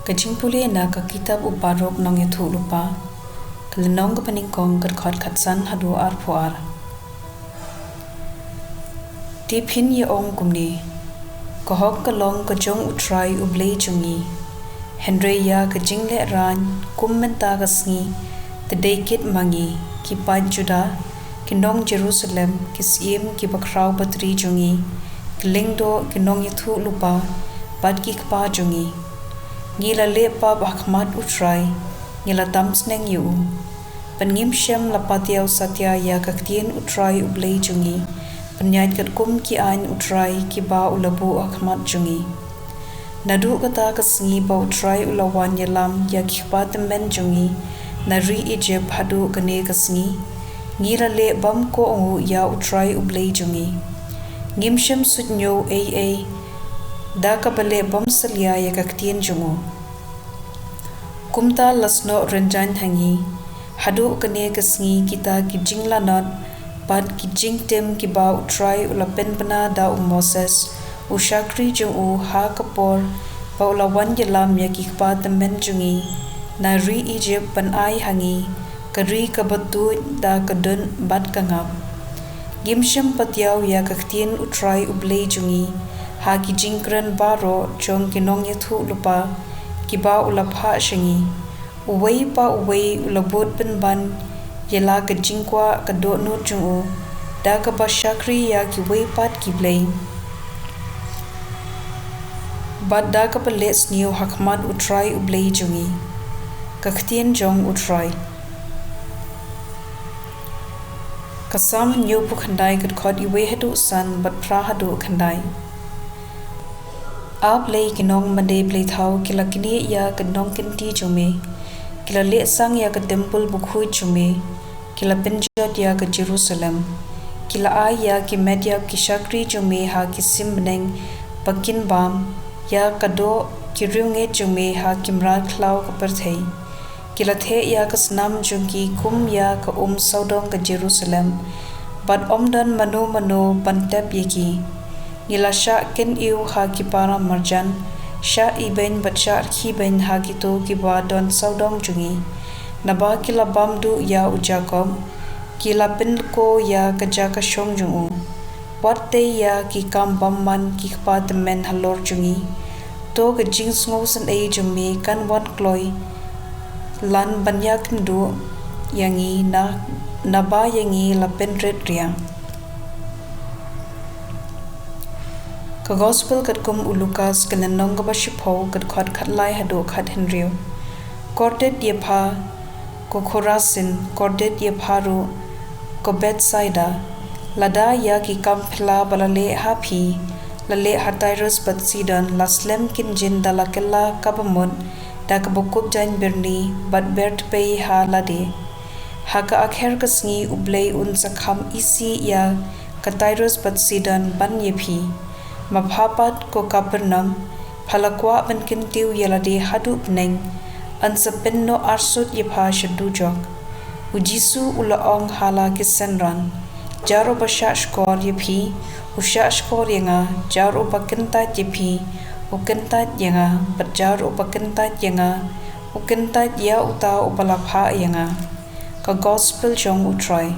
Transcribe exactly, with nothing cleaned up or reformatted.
Ka jingpule na ka kitab u Baruk nongïathuhlypa, ka lynnong kaba nyngkong, ka dkhot khatsan haduh arphew ar. Te phin ïa ong kumne: Ka hok ka long ka jong U Trai U Blei jong ngi. Hynrei ïa ka jinglehrain kum mynta ka sngi te dei kit ma ngi, ki paid Juda, ki nong Jerusalem, ki syiem, ki bakhraw batri jong ngi, ki lyngdoh, ki nongïathuhlypa, bad ki kpa jong ngi. Ngi la leh pap ha khmat U Trai, ngi la tam sneng ïa u. Ban ngim shym la patiaw satia ïa ka ktien U Trai U Blei jong ngi, ban ïaid katkum ki aiñ U Trai kiba u la buh ha khmat jong ngi. Naduh kata ka sngi ba U Trai u la wan ïalam ïa ki kpa tymmen jong ngi na ri Egypt haduh kane ka sngi, ngi la leh bymkohnguh ïa U Trai U Blei jong ngi. Ngim shym suidñiew ei ei da kaba leh bymsalia ïa ka ktien jong u. Kumta la snoh rynjang ha ngi haduh kane ka sngi kita ki jinglanot bad ki jingtim kiba U Trai u la pynbna da u Moses, u shakri jong u, ha ka por ba u la wan ïalam ïa ki kpa tymmen jong ngi na ri Egypt, ban ai ha ngi ka ri kaba tuid da ka dud bad ka ngap. Ngim shym patiaw ïa ka ktien U Trai U Blei jong ngi ha ki jingkren baroh jong ki nongïathuhlypa kiba u la phah sha ngi. Uwei pa uwei u la bud pynban ïa la ka jingkwah ka dohnud jong u, da kaba shakri ïa kiwei pat ki blei, bad da kaba leh sniew ha khmat U Trai U Blei jong ngi. Ka ktien jong U Trai. Ka Salm hynñiewphew khyndai, ka dkhot iwei haduh san bad phra haduh khyndai. A Blei, ki nongmane blei thaw ki la knieh ïa ka nongkynti jong me. Ki la leh sang ïa ka templ bakhuid jong me. Ki la pynjot ïa ka Jerusalem. Ki la ai ïa ki met ïap ki shakri jong me ha ki sim bneng ba kin bam, ïa ka doh ki riewngeit jong me ha ki mrad khlaw ka pyrthei. Ki la theh ïa ka snam jong ki kum ïa ka um sawdong ka Jerusalem, bad ym don mano mano ban tep ïa ki. Ngi la shah kyniew ha ki para marjan, shah ibeiñ bad shah rkhie beiñ ha kito kiba don sawdong jong ngi. Naba ki la bam duh ïa u Jakob, ki la pynlko ïa ka jaka shong jong u. Wat tei ïa ki kam bymman ki kpa tymmen halor jong ngi. To ka jingsngewsynei jong me kan wan kloi lan ban ïakynduh ïa ngi, na, naba ïa ngi la pynrit riang. Ka Gospel katkum u Lukas, ka lynnong kaba shiphew, ka dkhot khatlai haduh khathynriew. Kordit ïa pha, ko Khorasin, kordit ïa pha ruh, ko Bethsaida. Lada ïa ki kam phylla ba la leh ha phi la leh ha Tirus bad Sidon, la slem kynjin da la kylla kaba mut da kaba kup jaiñ byrni bad ber tpei ha lade. Ha ka akher ka sngi U Blei un sa kham isih ïa ka Tirus bad Sidon ban ïa phi. Ma pha pat, ko Kapernaum, pha la kwah ban kyntiew ïa lade haduh bneng, yn sa pynnoh arsut ïa pha sha dujok. U Jisu u la ong ha la ki synran: Jar uba shah shkor ïa phi, u shah shkor ïa nga; jar uba kyntait ïa phi, u kyntait ïa nga; bad jar uba kyntait ïa nga, u kyntait ïa uta uba la phah ïa nga. Ka Gospel jong U Trai.